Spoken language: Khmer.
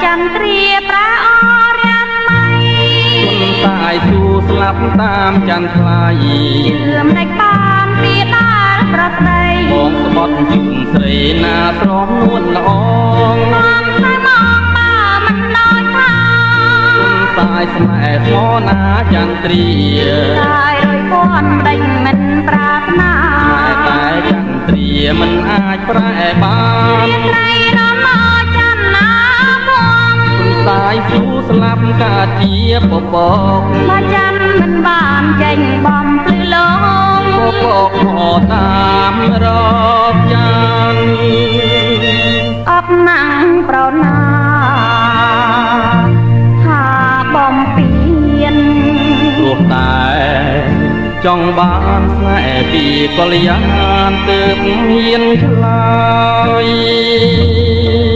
ចន្ទ្រាប្រាអរាម័យ ទុនតាយស៊ូស្លាប់តាមចន្ទថ្លៃ ជឿមិនដាច់បានពីដល់ប្រស្ដី បងស្បត់ជូនស្រីណាស្រស់នួនល្អង បងតែមកបើមិនដូចថា ទុនតាយស្នេហ៍ស្មោណាចន្ទ្រា តែរយពាន់ដេញមិនប្រាថ្នា តែចន្ទ្រាមិនអាចប្រែបាន ត្រីរមចន្ទណាបង តាយស៊ូស្លាប់កាជាពពក បើច័ន្ទមិនបានចេញបំភ្លឺលោក ពពកហតាមរកច័ន្ទ អបណាំងប្រណាថាបំពេញ ព្រោះតែចង់បានស្នេហ៍ពីកល្យានទើបហ៊ានឆ្លើយ។